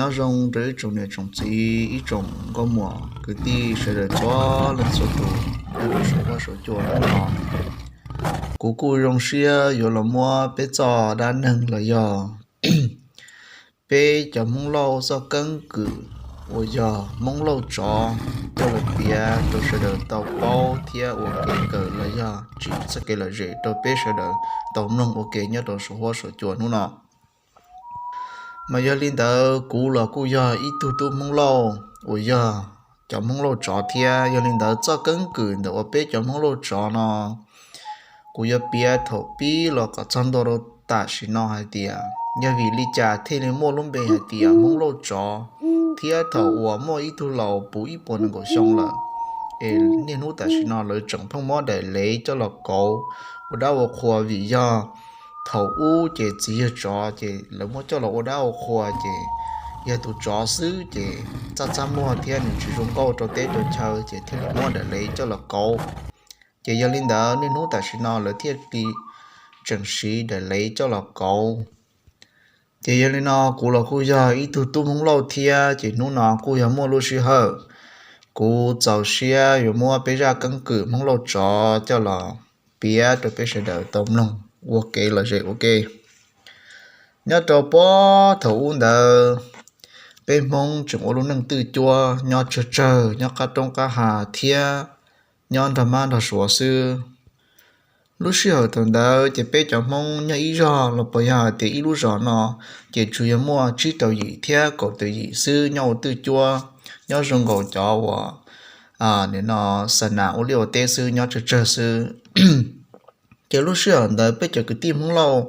Nyob zoo rau ib tsoom niam tsoom txiv, ib tsoom nkauj muam kwv tij sawv daws txhua leej txhua tus nyob rau saum huab saum cua hnub no. Kuv kuj zoo siab yuav los muab peb txoj dab neeg los yog peb cov Hmoob Lauj txoj keeb kwm uas yog Hmoob Lauj tsov coj los piav rau sawv daws tau paub thiab ua kev kawm los yog tsim txoj kev lom zem rau peb sawv daws tau mloog ua ke nyob rau saum huab saum cua hnub no. Mas yog li ntawd kuv los kuj yog ib tug tub Hmoob Lauj uas yog cov Hmoob Lauj tsov thiab. Yog li ntawd txoj keeb kwm ntawm uas peb cov Hmoob Lauj tsov no kuv yuav piav thaum pib los kom txog ntua rau tam sim no hais tias yog vim li cas thiaj li muaj lub npe hais tias Hmoob Lauj tsov, thiab thaum uas muaj ib tug laus puv ib puas nees nkaum xyoo lawm es niaj hnub tam sim no lawv tseem pheej muab daim lev coj los kauv ua dab ua qhua vim yog thaum ub ces txiv yawg tsov ces lawv muab coj los ua dab ua qhua ces yog tus tsov xwb ces txaj txaj muag thiab nws tsis zoo nkauj rau teb rau chaw ces thiaj li muab daim lev coj los kauv. Ces yog li ntawd niaj hnub tam sim no lawv thiaj li tseem siv daim lev coj los kauv. Ces yog li no kuv los kuj yog ib tug tub Hmoob Lauj thiab ces hnub no kuj yog muaj lub sij hawm kuv txaus siab yuav muab peb zaj keeb kwm Hmoob Lauj tsov coj los piav rau peb sawv daws tau mloog ua kev lom zem ua ke. Nyob rau puag thaum ub ntawd, peb Hmoob tseem ua lub neej twj cuab nyob tsawg tsawg nyob qab roob qab hav thiab nyob nrog mab nrog suav xwb. Lub sij hawm thaum ntawd ces peb cov Hmoob nyob ib zog los puas yog hais tias ib lub zos no ces tsuas yog muaj tsib rau yim thiab kaum tawm yim xwb nyob ua twj cuab, nyob zoo nkaus cov uas nim no xa nas ua liaj ua teb xwb nyob tsawg tsawg xwb. Ces lub sij hawm ntawd peb cov kwv tij Hmoob Lauj,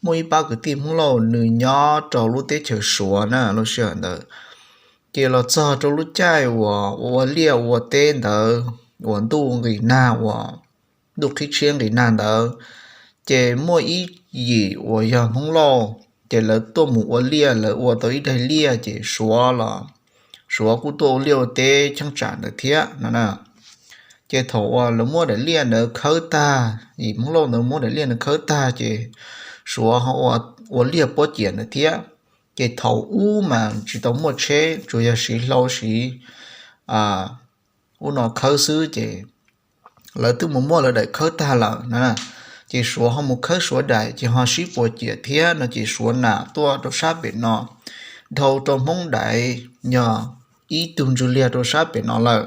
muaj ib pab kwv tij Hmoob Lauj nws nyob rau lub teb chaws Suav na. Lub sij hawm ntawd ces los txog rau lub caij uas ua ua liaj ua teb ntawd uas ntuj nqis nag uas ntuj qhib tshiab nqis nag ntawd, ces muaj ib yim uas yog Hmoob Lauj ces lawv tuaj mus ua liaj, lawv ua tau ib daig liaj ces Suav los Suav kuj tuaj ua liaj ua teb cheeb tsam ntawd thiab no na. Ces thaum uas lawv muab daim liaj ntawd khawb tag, yim Hmoob Lauj ntawd muab daim liaj ntawd khawb tag ces Suav ho ua liaj puab ciam ntawd thiab. Ces thaum ub mas tsis tau muaj tsheb, tsuas yog siv hlau siv ub no khawb xwb ces lawv twb mus muab lawv daim khawb tag lawm na. Ces Suav ho mus khawb Suav daim ces ho sib puas ciam thiab no ces Suav nam tuaj rau sab pem no dhau rau Hmoob daim yog ib tug ntsws liag rau sab pem no lawm.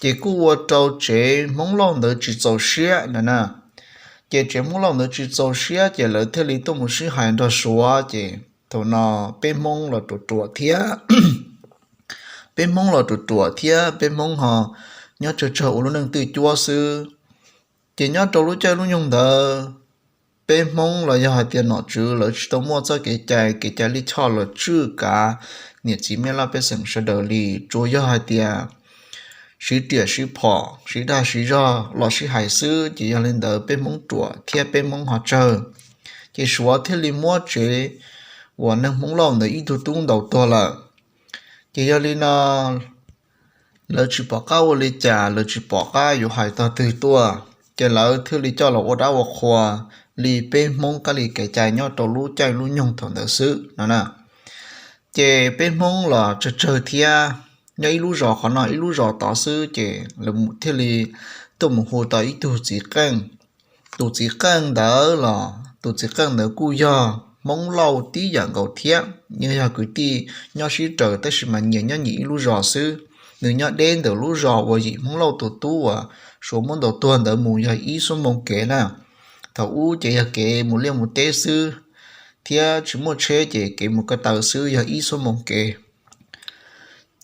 Ces kuj ua rau tsev Hmoob Lauj ntawd tsis txaus siab na. Ces tsev Hmoob Lauj ntawd tsis txaus siab ces lawv thiaj li tuaj mus sib hais nrog Suav ces thaum no peb Hmoob los ruam ruam thiab peb Hmoob los ruam ruam thiab peb Hmoob ho nyob tsawg tsawg ua lub neej twj cuab xwb. Ces nyob rau lub caij lub nyoog ntawd, peb Hmoob los yog hais tias nom tswv lawv tsis tau muaj txoj kev cai, kev cai lij choj los tswj kav niam txiv mej laj pej xeem sawv daws li, tsuas yog hais tias siv riam siv phom, siv dag siv zog los sib hais xwb. Ces yog li ntawd peb Hmoob ruam thiab peb Hmoob ho tsawg, ces Suav thiaj li muab tsev uas neeg Hmoob Lauj ntawd ib tug tub ntaus tuag lawm. Ces yog li no lawv tsis pom qab ua li cas, lawv tsis pom qab yuav hais tog twg tuaj, ces lawv thiaj li coj los ua dab ua qhua li peb Hmoob kab li kev cai nyob rau lub caij lub nyoog thaum ntawd xwb no na. Ces peb Hmoob los tsawg tsawg thiab, nyob ib lub zos qhov no ib lub zos tod xwb, ces lawv thiaj li tuaj mus hu tau ib tug txiv qeej. Tus txiv qeej ntawd los tus txiv qeej ntawd kuj yog Hmoob Lauj tib yam nkaus thiab, yeej yog kwv tij nyob sib raws tab sis mas nyias nyob nyias ib lub zos xwb. Nws nyob deb ntawm lub zos uas yim Hmoob Lauj tus tub uas Suav muab ntaus tuag ntawd mus yog ib xuab moos kev na. Thaum ub ces yog kev mus liaj mus teb xwb, thiab tsis muaj tsheb ces kev mus ko taw xwb yog ib xuab moos kev.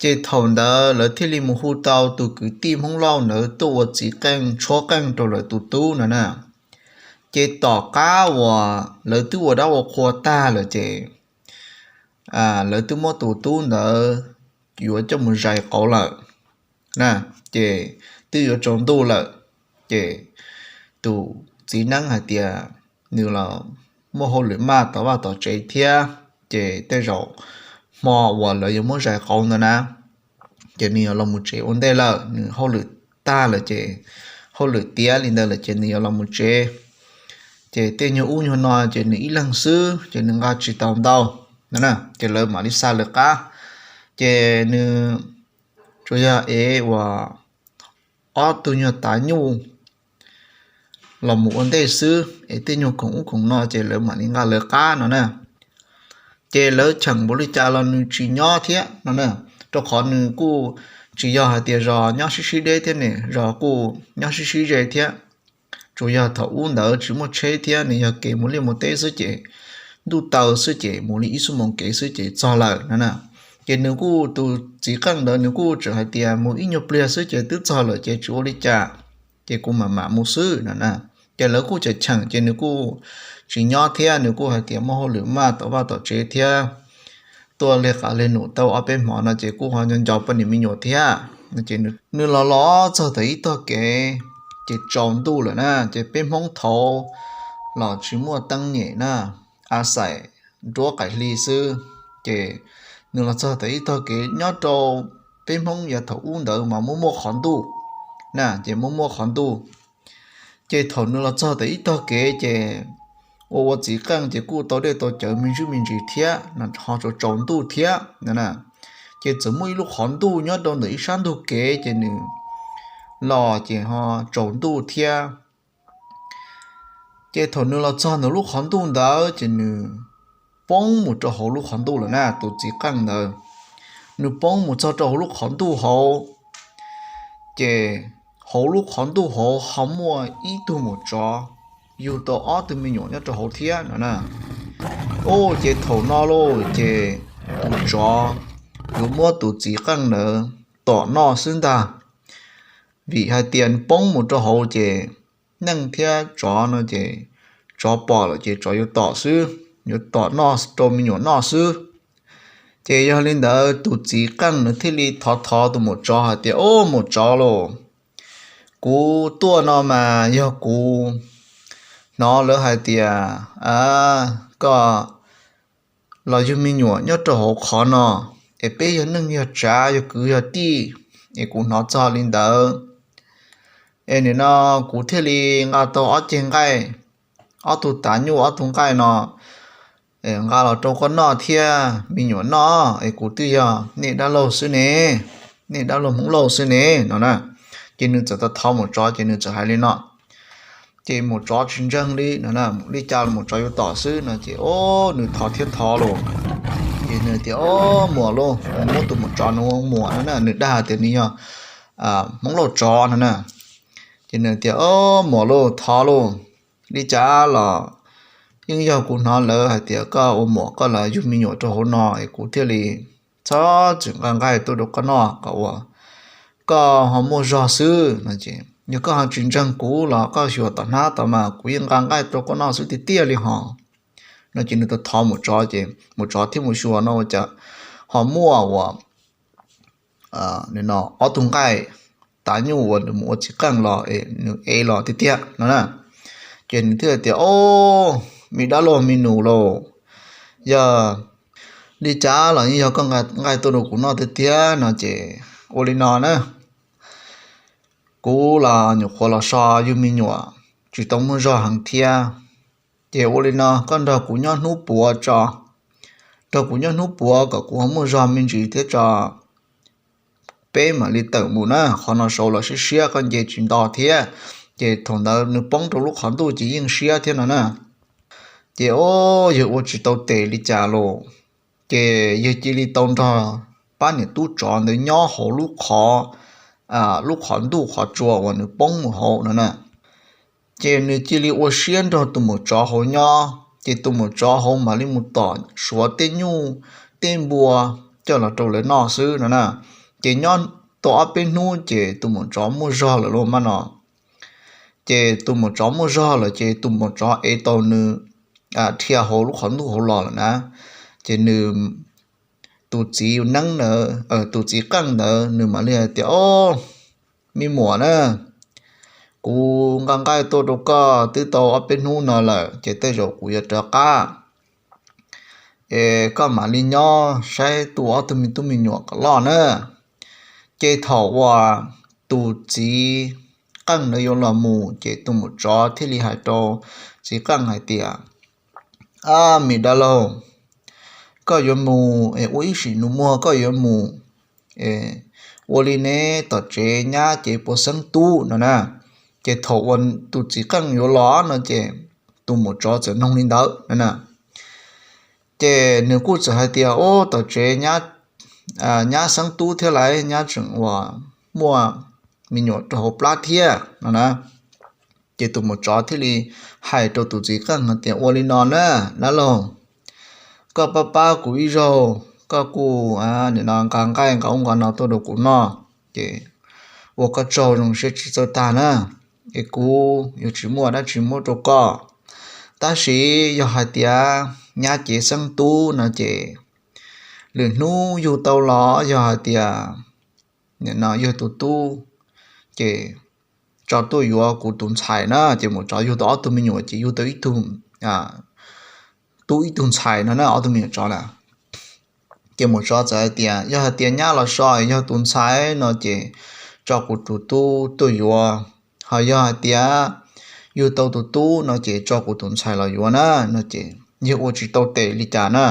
Ces thaum ntawd lawv thiaj li mus hu tau tus kwv tij Hmoob Lauj ntawd tuaj ua txiv qeej tshuab qeej rau lawv tus tub no na. Ces tom qab uas lawv twb ua dab ua qhua tag lawm ces lawv twb muab tus tub ntawd yuav coj mus zais qauv lawm na. Ces twb yuav tsaus ntuj lawm, ces tus txiv neeb hais tias nws los muaj hauj lwm maj tom vaj tom tsev thiab, ces tej zaum hmo uas lawv yuav muab zais qauv ntawd na, ces nws yuav los mus tsev ua ntej lawm, nws hauj lwm tag lawm ces hauj lwm tiav li ntawd lawm ces nws yuav los mus tsev. Ces tej nyuag ub nyuag no ces nws ib leeg xwb ces nws nqa tsis tau ntau. no na. Ces lawv mam li xa lawv qab, ces nws tsuas yog ev uas ob tug nyuag tav nyuj los mus ua ntej xwb, es tej nyuag khoom ub khoom no ces lawv mam li nqa lawv qab no na. Ces lawv cheem npaum li cas los nws tsis nyob thiab no na, rau qhov nws kuj tsis yog hais tias zos nyob sib sib deb thiab ne, zos kuj nyob sib sib ze thiab. Tsuas yog thaum ub ntawd tsis muaj tsheb thiab, nws yog kev mus liaj mus teb xwb ces ntuj taw xwb ces mus li ib xuab moos kev xwb ces txog lawm no na. Ces nws kuj, tus txiv qeej ntawd nws kuj tseem hais tias mus ib nyuag pliag xwb ces twb txog lawm ces tsis ua li cas, ces kuv mam mam mus xwb no na. Ces lawv kuj cheem cheem ces nws kuj tsis nyob thiab, nws kuj hais tias muaj hauj lwm maj tom vaj tom tsev thiab, tuaj lig qav lig num tau ob peb hmo no ces kuj ho nco nco poj niam me nyuam thiab. Nws los los txog tau ib tog kev ces tsaus ntuj lawm na, ces peb Hmoob thaud los tsis muaj teeb nyem na, a xais nruab qaim hli xwb. Ces nws los txog tau ib tog kev, nyob rau peb Hmoob yav thaum ub ntawd mas muaj muaj qhov ntuj na, ces muaj muaj qhov ntuj. Ces thaum nws los txog tau ib tog kev ces ua ua txiv qeej ces kuj tau dej tau cawv me ntsis me ntsis thiab, ho tsaus tsaus ntuj thiab no na. Ces txawm muaj ib lub qhov ntuj nyob rau ntawm ib sab ntug kev ces nws los ces ho tsaus ntuj thiab. Ces thaum nws los txog ntawm lub qhov ntuj ntawd ces nws poob mus rau hauv lub qhov ntuj lawm na, tus txiv qeej ntawd. Nws poob mus txog rau hauv lub qhov ntuj hauv, ces hauv lub qhov ntuj hauv ho muaj ib tug maum tsov yug tau ob tug me nyuam nyob rau hauv thiab no na. Ub, ces thaum no lauj ces tus tsov yuav muab tus txiv qeej ntawd tom noj xwb ntag, vim hais tias poob mus rau hauv ces neeg thiab tsov no ces tsov pom lawm ces tsov yuav tom xwb, yuav tom noj rau me nyuam noj xwb. Ces yog li ntawd tus txiv qeej nws thiaj li thov thov tus maum tsov hais tias, Ub, maum tsov lauj, kuv tuaj no mas yog kuv hnov lawv hais tias koj los yug me nyuam nyob rau hauv qhov no, es peb yog neej yog tsav yog kwv yog tij, es kuv hnov txog li ntawd. Es nim no kuv thiaj li nqa tau ob ceg nqaij, ob tug tav nyuj ob tug nqaij no nqa los rau koj noj thiab me nyuam noj, es kuv twb yog nej dab laug xwb ne, nej dab laug Hmoob Lauj xwb ne no na. Ces nws txawm thov maum tsov ces nws txawm hais li no. Ces maum tsov tsis ntseeg li no, li cas maum tsov yuav tom xwb no ces o, nws thov thiab thov lauj. Ces nws tias, Ob, muam lauj, muab tus maum tsov no ua muam no na, nws dag tias nws yog Hmoob Lauj tsov no na. Ces nws tias, Ob, muam lauj, thov lauj, li cas los yeej yog kuv hnov lawv hais tias koj ua muam koj los yug me nyuam rau hauv no es kuv thiaj li txhob txwm nqa nqaij tuaj rau koj noj kom ua koj ho muaj zog xwb no. Ces yog koj ho tsis ntseeg kuv los koj xyuas tom hnab tod mas kuv yeej nqa nqaij rau koj noj xwb tiag tiag li hos no. Ces nws thov thov maum tsov ces maum tsov thiaj mus xyuas no ua cas ho muaj uas ob tug nqaij tav nyuj uas nws mus ua txiv qeej los es nws ev los tiag tiag no na. Ces nws thiaj tias, Ob, me dab laug me nus lauj, yog li cas los yeej yog koj nqa nqaij tuaj rau kuv noj tiag tiag no ces ua li no na, kuv los nyuam qhuav los so yug me nyuam tsis tau muaj zog heev thiab. Ces ua li no koj nrog kuv nyob hnub puav tso, nrog kuv nyob hnub puav kom kuv ho muaj zog me ntsis thiab tso, peb mam li tawm mus na, qhov no saud los siab siab koj nce tsis nto thiab. Ces thaum ntawd nws poob rau lub qhov ntuj ces yeej siab thiab no na. Ces o, yawg ua tsis tau tes li cas los, ces yawg cia li tau nrog pab niam tub tsov ntawd nyob hauv lub qhov, lub qhov ntuj qhov tsua uas nws poob mus hauv no na. Ces nws cia li ua siab nrog tus maum tsov hauv nyob, ces tus maum tsov hauv mam li mus tom suav tej nyuj tej npua coj los rau lawv noj xwb no na. Ces nyob tau ob peb hnub ces tus maum tsov muaj zog lawm lauj mas no. Ces tus maum tsov muaj zog lawm ces tus maum tsov ev tau nws dhia hauv lub qhov ntuj hauv los lawm na. Ces nws, tus txiv neeb ntawd, tus txiv qeej ntawd nws mam li hais tias, Ob, me muam na, kuv nqa nqaij tuaj rau koj twb tau ob peb hnub no lawm ces tej zaum kuv yuav rov qab, es koj mam li nyob saib tu ob tug me tub me nyuam kom loj na. Ces thaum uas tus txiv qeej ntawd yuav los mus ces tus maum tsov thiaj li hais rau txiv qeej hais tias, Ab, me dab laug, koj yuav mus es ua ib sim nus muag koj yuav mus ua li ne, tom tsev nyab ces puas xeeb tub no na. Ces thaum uas tus txiv qeej yuav los no ces tus maum tsov txawm noog li ntawd no na. Ces nws kuj txawm hais tias, Ub, tom tsev nyab xeeb tub thiab lauj, nyab tseem uas muaj me nyuam rau hauv plab thiab no na. Ces tus maum tsov thiaj li hais rau tus txiv qeej hais tias, Ua li no na, dab laug, koj pab pab kuv ib zaug, koj kuj nim no nqa nqaij nqa ub nqa no tuaj rau kuv noj, ces ua koj tsaug zoo siab tsis txawj tag na, es kuv yuav tsis muaj dab tsi muab rau koj. Tab sis yog hais tias nyab cev xeeb tub no ces lwm hnub yug tau los yog hais tias nim no yog tus tub ces tso tuaj yuav kuv tus ntxhais na. Ces maum tsov yug tau ob tug me nyuam ces yug tau ib tug tub ib tug ntxhais no na, ob tug me nyuam tsov na. Ces maum tsov txawm hais tias, Yog hais tias nyab los so yog tus ntxhais no ces tso kuv tus tub tuaj yuav, ho yog hais tias yug tau tus tub no ces tso kuv tus ntxhais los yuav na, no ces yog ua tsis tau tes li cas na.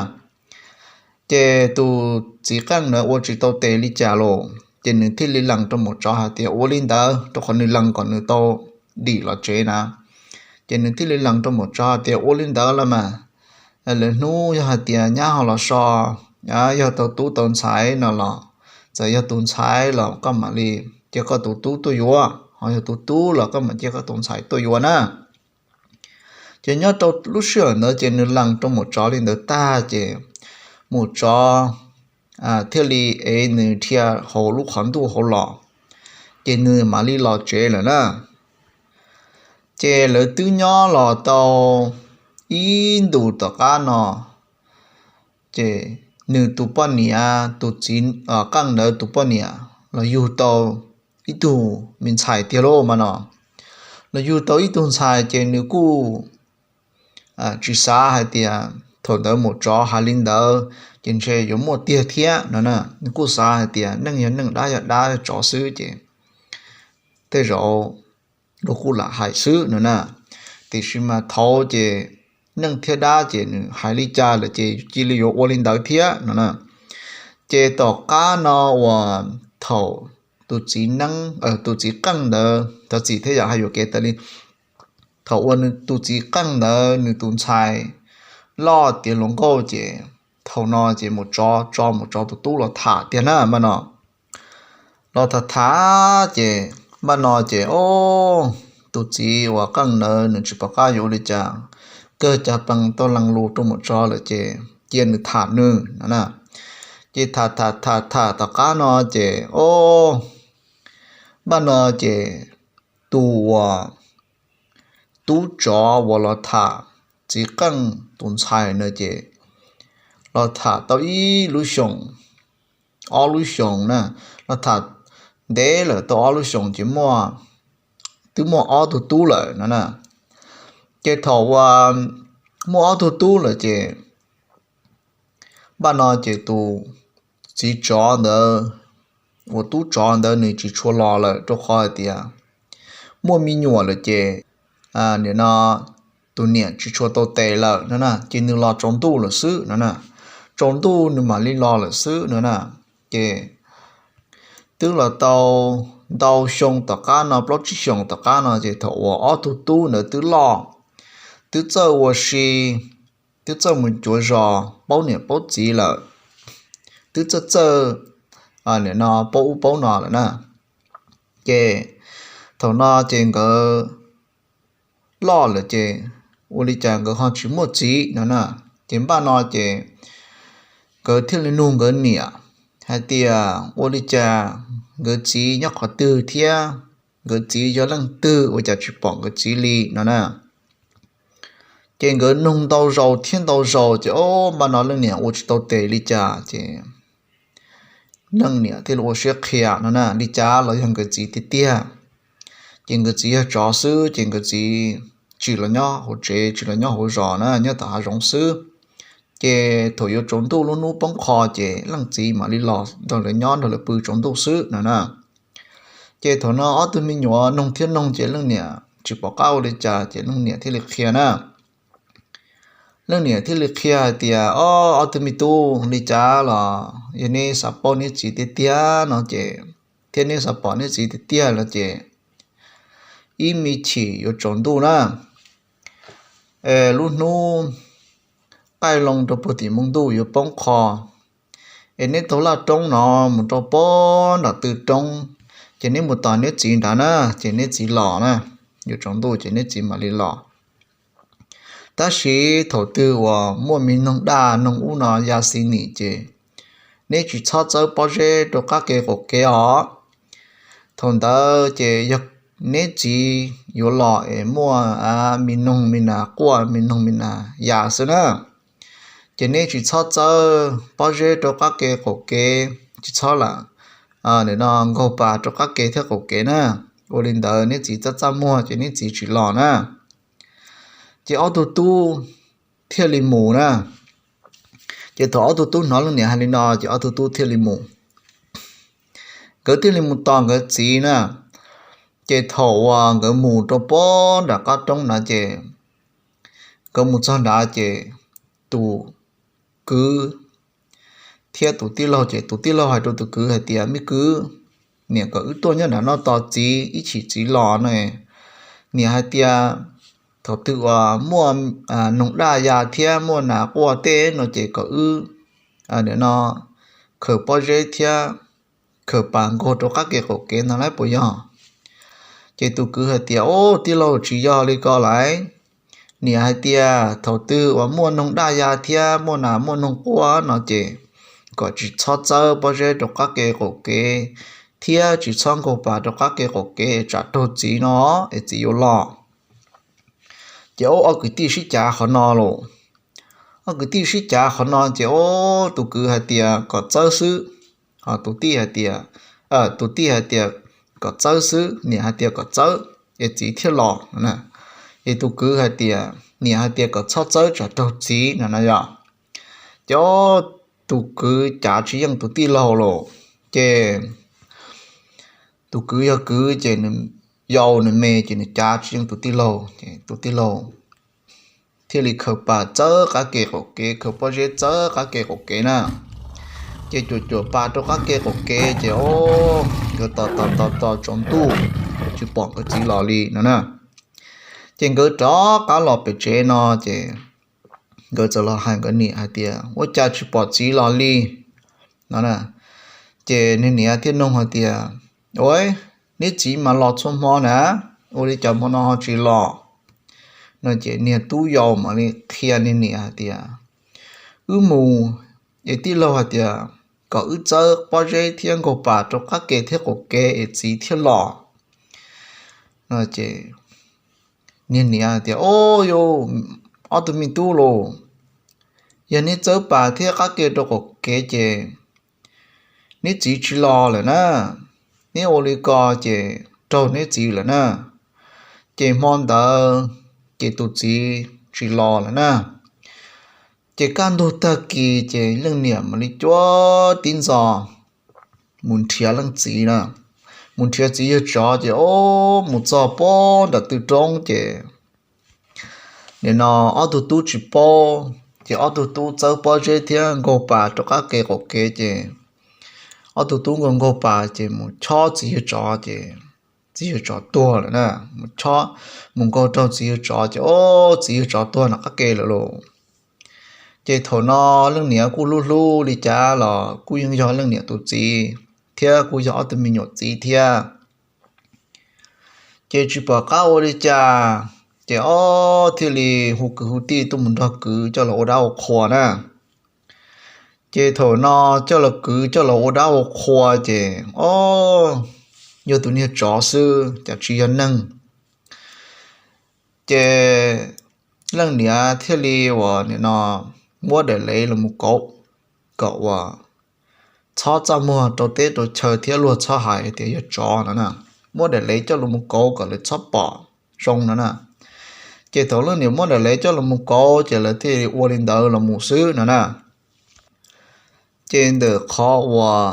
Ces tus txiv qeej ntawd ua tsis tau tes li cas los ces nws thiaj li lees rau maum tsov hais tias ua li ntawd, rau qhov nws lees kom nws tau dim los tsev na. Ces nws thiaj li lees rau maum tsov hais tias ua li ntawd los mas, lwm hnub yog hais tias nyab ho los so, yog tau tub tau ntxhais no los, txawm yog tus ntxhais los koj mam li cia koj tus tub tuaj yuav, ho yog tus tub los koj mam cia koj tus ntxhais tuaj yuav na. Ces nyob rau lub sij hawm ntawd ces nws lees rau maum tsov li ntawd tag ces maum tsov thiaj li ev nws dhia hauv lub qhov ntuj hauv los, ces nws mam li los tsev lawm na. Ces lawv twb nyob los tau ib ntus tom qab no, ces nws tus poj niam, tus txiv qeej ntawd tus poj niam los yug tau ib tug me ntxhais tiag lauj mas no. Los yug tau ib tug ntxhais ces nws kuj tsis xav hais tias thaum ntawd maum tsov hais li ntawd ces ntshe yuav muaj tiag thiab no na. Nws kuj xav hais tias neej yog neej, dab yog dab, tsov xwb ces tej zaum luag kuj lam hais xwb no na. Tiam sis mas thaud ces neej thiab dab ces nws hais li cas lawm ces cia li yuav ua li ntawd thiab no na. Ces tom qab no uas thaum tus txiv neeb, tus txiv qeej ntawd, thov txim thiab yam hais yuam kev tas li, thaum uas tus txiv qeej ntawd nws tus ntxhais loj tiav hluas nkauj ces thaum no ces maum tsov tso maum tsov tus tub los tham tiag na mas no. Los tham tham ces npaj no ces, o, tus txiv uas qeej ntawd nws tsis pom qab yuav ua li cas, kawg cas pees tau lees lus rau maum tsov lawm ces cia nws tham nws no na. Ces tham tham tham tham tom qab no ces, o, npaj no ces tus uas tub tsov uas los tham txiv qeej tus ntxhais no ces los tham tau ib lub xyoos, ob lub xyoos na, los tham ntev lawm tau ob lub xyoos ces muaj, twb muaj ob tug tub lawm no na. Ces thaum uas muaj ob tug tub lawm ces npaj no ces tus txiv tsov ntawd uas tub tsov ntawd nws tsis tshua los lawm rau qhov hais tias muaj me nyuam lawm ces nim no tus niam tsis tshua tau tes lawm no na, ces nws los tsaus ntuj lawm xwb no na. Tsaus ntuj nws mam li los lawm xwb no na. Ces twb los tau ntau xyoo tom qab no, plaub tsib xyoos tom qab no ces thaum uas ob tug tub ntawd twb loj, twb txawj ua si, twb txawj mus cuav zos paub niam paub txiv lawm, twb txawj txawj nim no paub ub paub no lawm na. Ces thaum no ces nkawd loj lawm ces ua li cas nkawd ho tsis muaj txiv no na. Ces npaj no ces nkawd thiaj li nug nkawd niam hais tias ua li cas nkawd txiv nyob qhov twg thiab nkawd txiv yog leej twg ua cas tsis pom nkawd txiv li no na. Ces nkawd nug ntau zaus thiab ntau zaus ces o, npaj no leej niam ua tsis tau tes li cas ces leej niam thiaj li ua siab qhia no na, li cas los yog nkawd txiv tiag tiag. Ces nkawd txiv yog tsov xwb ces nkawd txiv tsis los nyob hauv tsev, tsis los nyob hauv zos na, nyob tom hav zoov xwb. Ces thaum yuav tsaus ntuj lub hnub poob qho ces leej txiv mam li los nrog lawv nyob nrog lawv pw tsaus ntuj xwb no na. Ces thaum no ob tug me nyuam noog thiab noog ces leej niam tsis pom qab ua li cas ces leej niam thiaj li qhia na. leej niam thiaj li qhia hais tias, Ob, ob tug me tub, li cas los yog neb xav paub neb txiv tiag tiag no ces, thiab neb xav pom neb txiv tiag tiag no ces, ib me chim yuav tsaus ntuj na, lub hnub qaij loo rau puag tim npoo ntuj yuav poob qho, es neb taug laj roob no mus rau puag nram tw roob, ces neb mus tos neb txiv nrad na, ces neb txiv los na, yuav tsaus ntuj ces neb txiv mam li los. Tab sis thaum twg uas muaj me noog daj noog ub no ya xi nim ces neb tsis txhob txawb pob zeb rau qab ke qaum kev os. Thaum ntawd ces yog neb txiv yuav los es muaj me noog me nas quaj, me noog me nas ya xwb na, ces neb tsis txhob txawb pob zeb rau qab ke qaum kev, tsis txhob lam nkaug pas rau qab ke thiab qaum kev na. Ua li ntawd neb txiv txaj txaj muag ces neb txiv tsis los na. Ces ob tug tub thiaj li mus na. Ces thaum ob tug tub hnov leej niam hais li no ces ob tug tub thiaj li mus. Nkawd thiaj li mus tos nkawd txiv na. Ces thaum uas nkawd mus rau puag nram qab roob na ces nkawd mus txog nrad ces tus kwv thiab tus tij laug, ces tus tij laug hais rau tus kwv hais tias, Me kwv, niam kom wb tuaj nyob nram no tos txiv, ib chim txiv los no. Niam hais tias thaum twg uas muaj noog daj ya thiab muaj nas quaj tej no ces kom wb nim no khaws pob zeb thiab khaws pas nkaug rau qab ke qaum kev no lawm puas yog? Ces tus kwv hais tias, Ub, tij laug, tsis yog li ko lauj. Niam hais tias thaum twg uas muaj noog daj ya thiab muaj nas muaj noog quaj no ces kom tsis txhob txawb pob zeb rau qab ke qaum kev thiab tsis txhob nkaug pas rau qab ke qaum kev tsam raug txiv no es txiv yuav los. Ces ob kwv tij sib cav qhov no los. Ob kwv tij sib cav qhov no ces tus kwv hais tias kom txawb xwb, tus tij hais tias, tus tij hais tias kom txawb xwb, niam hais tias kom txawb es txiv thiaj los. Es tus kwv hais tias, niam hais tias kom txhob txawb tsam raug txiv no na yog. Ces tus kwv cav tsis yeej tus tij laug los, ces tus kwv yog kwv ces nws yau nws me ces nws cav tsis yeej tus tij laug, ces tus tij laug thiaj li khaws pas txawb qab ke qaum kev, khaws pob zeb txawb qab ke qaum kev na. Ces cuam cuam pas rau qab ke qaum kev ces ob, nkawd tos tos tos tos tsaus ntuj tsis pom nkawd txiv los li no na. Ces nkawd rov qab los pem tsev no ces nkawd txawm los hais nkawd niam hais tias, Ua cas tsis pom txiv los li? no na. Ces niag niam thiaj nug hais tias, Ua, neb txiv mas los txhua hmo na, ua li cas hmo no ho tsis los? No ces niag tub yau mam li qhia niag niam hais tias, Wb mus es tij laug hais tias kom wb txawb pob zeb thiab nkaug pas rau qab ke thiab qaum kev es txiv thiaj los. No ces niag niam tias, Ob, yog ob tug me tub los, yog neb txawb pas thiab qab ke rau qaum kev ces neb txiv tsis los lawm na. Neb ua li ko ces raug neb txiv lawm na. Ces hmo ntawd ces tus txiv tsis los lawm na. Ces kaj ntug tag kis ces leej niam mam li cuab tib ntxos mus nrhiav leej txiv na. Mus nrhiav txiv yawg tsov ces ob, mus txog puag nram tw roob ces nim no ob tug tub tsis paub, ces ob tug tub txawb pob zeb thiab nkaug pas rau qab ke qaum kev ces ob tug tub nkaug nkaug pas ces mus chob txiv yawg tsov ces txiv yawg tsov tuag lawm na. Mus chob, mus nkaug raug txiv yawg tsov ces ob, txiv yawg tsov tuag nram qab ke lawm lauj. Ces thaum no leej niam kuj hlub hlub li cas los kuj yeej yog leej niam tus txiv thiab kuj yog ob tug me nyuam txiv thiab. Ces tsis pom qab ua li cas, ces ob thiaj li hu kwv hu tij tuaj mus nrog kwv coj los ua dab ua qhua na. Ces thaum no coj los kwv coj los ua dab ua qhua ces ob, yog tus niag tsov xwb ces tsis yog neeg. Ces leej niam thiaj li uas nim no muab daim lev los mus kauv kom uas txhob txaj muag rau teb rau chaw thiab luag txhob hais tias yog tsov no na. Muab daim lev coj los mus kauv kom lawv txhob pom zoo no na. Ces thaum leej niam muab daim lev coj los mus kauv ces lawv thiaj li ua li ntawd los mus xwb no na. Ces ntawm qhov uas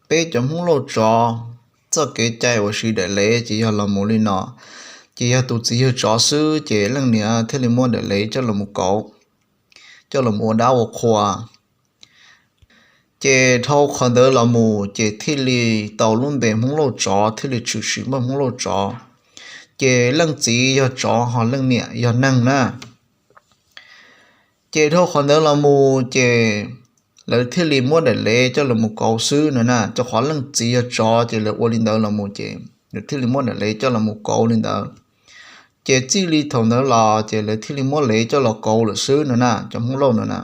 peb cov Hmoob Lauj Tsov txoj kev cai uas siv daim lev ces yog los mus li no, ces yog tus txiv yawg tsov xwb ces leej niam thiaj li muab daim lev coj los mus kauv. coj los ua dab ua qhua. Ces dhau qhov ntawd los mus ces thiaj li tau lub npe Hmoob Lauj Tsov, thiaj li tshwm sim muaj Hmoob Lauj Tsov. Ces leej txiv yog tsov ho leej niam yog neeg na. Ces dhau qhov ntawd los mus ces lawv thiaj li muab daim lev coj los kauv xwb no na. Rau qhov leej txiv yog tsov ces lawv ua li ntawd los mus ces lawv thiaj li muab daim lev coj los kauv li ntawd. Ces txij li thaum ntawd los ces lawv thiaj li muab lev coj los kauv lawm xwb no na, cov Hmoob Lauj no na.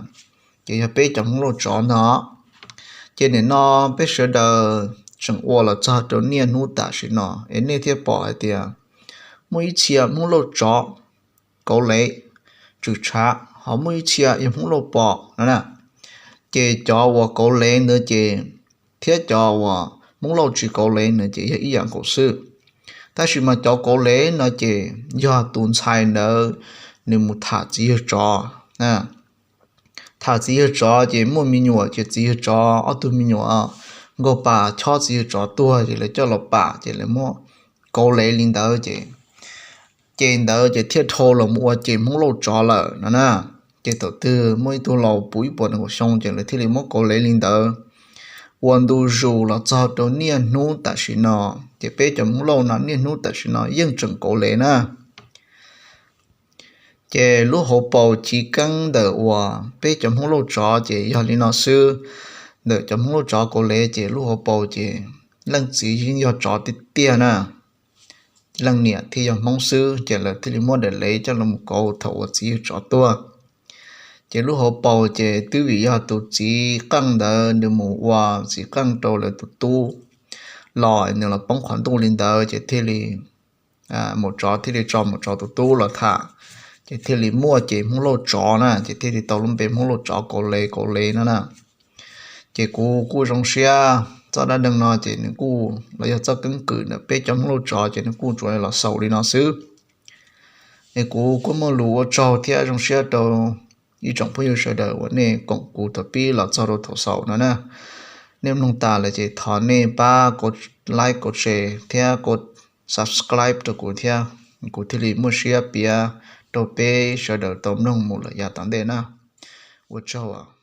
Ces yog peb cov Hmoob Lauj Tsov no. Ces nim no peb sawv daws tseem ua los txog rau niaj hnub tam sim no es nej thiaj pom hais tias muaj ib txhia Hmoob Lauj Tsov kauv lev tswm tshav, ho muaj ib txhia yog Hmoob Lauj Pos no na. Ces cov uas kauv lev ntawd ces thiab cov uas Hmoob Lauj tsis kauv lev no ces yog ib yam nkaus xwb. Tab sis mas cov kauv lev no ces yog tus ntxhais ntawd nws mus tham txiv yawg tsov. Tham txiv yawg tsov ces muaj me nyuam ces txiv yawg tsov ob tug me nyuam nkaug pas chob txiv yawg tsov tuag ces lawv coj los pam ces lawv muab kauv lev li ntawd ces ces ntawd ces thiaj dhau los mus ua ces Hmoob Lauj Tsov lawm no na. Ces thaum twg muaj ib tug laus puv ib puas nees nkaum xyoo ces lawv thiaj li muab kauv lev li ntawd ua ntu zus los txog rau niaj hnub tam sim no. Ces peb cov Hmoob Lauj no niaj hnub tam sim no yeej tseem kauv lev na. Ces lub hauv paus chiv keeb ntawm uas peb cov Hmoob Lauj Tsov ces yog li no xwb. Ntawm cov Hmoob Lauj Tsov kauv lev ces lub hauv paus ces leej txiv yeej yog tsov tiag tiag na, leej niam thiaj yog Hmoob xwb, ces lawv thiaj li muab daim lev coj los kauv thaum uas txiv yawg tsov tuag. Ces lub hauv paus ces twb vim yog tus txiv qeej ntawd nws mus ua txiv qeej rau lawv tus tub los nws los poob qhov ntuj li ntawd ces thiaj li maum tsov thiaj li tso maum tsov tus tub los tham, ces thiaj li muaj ces Hmoob Lauj Tsov na, ces thiaj li tau lub npe Hmoob Lauj Tsov kauv lev kauv lev no na. Ces kuv kuj zoo siab txoj dab neeg no ces nws kuj los yog txoj keeb kwm ntawm peb cov Hmoob Lauj Tsov ces nws kuj tsuas los xaus li no xwb. Es kuv kuj muaj lus ua tsaug thiab zoo siab rau ib tsoom phooj ywg sawv daws uas nej koom kuv thaum pib los txog rau thaum xaus no na. Nej mloog tas lawm ces thov nej pab like, share thiab subscribe rau kuv thiab, kuv thiaj li muaj siab piav rau peb sawv daws tau mloog mus lawm yav tom ntej na. Ua tsaug.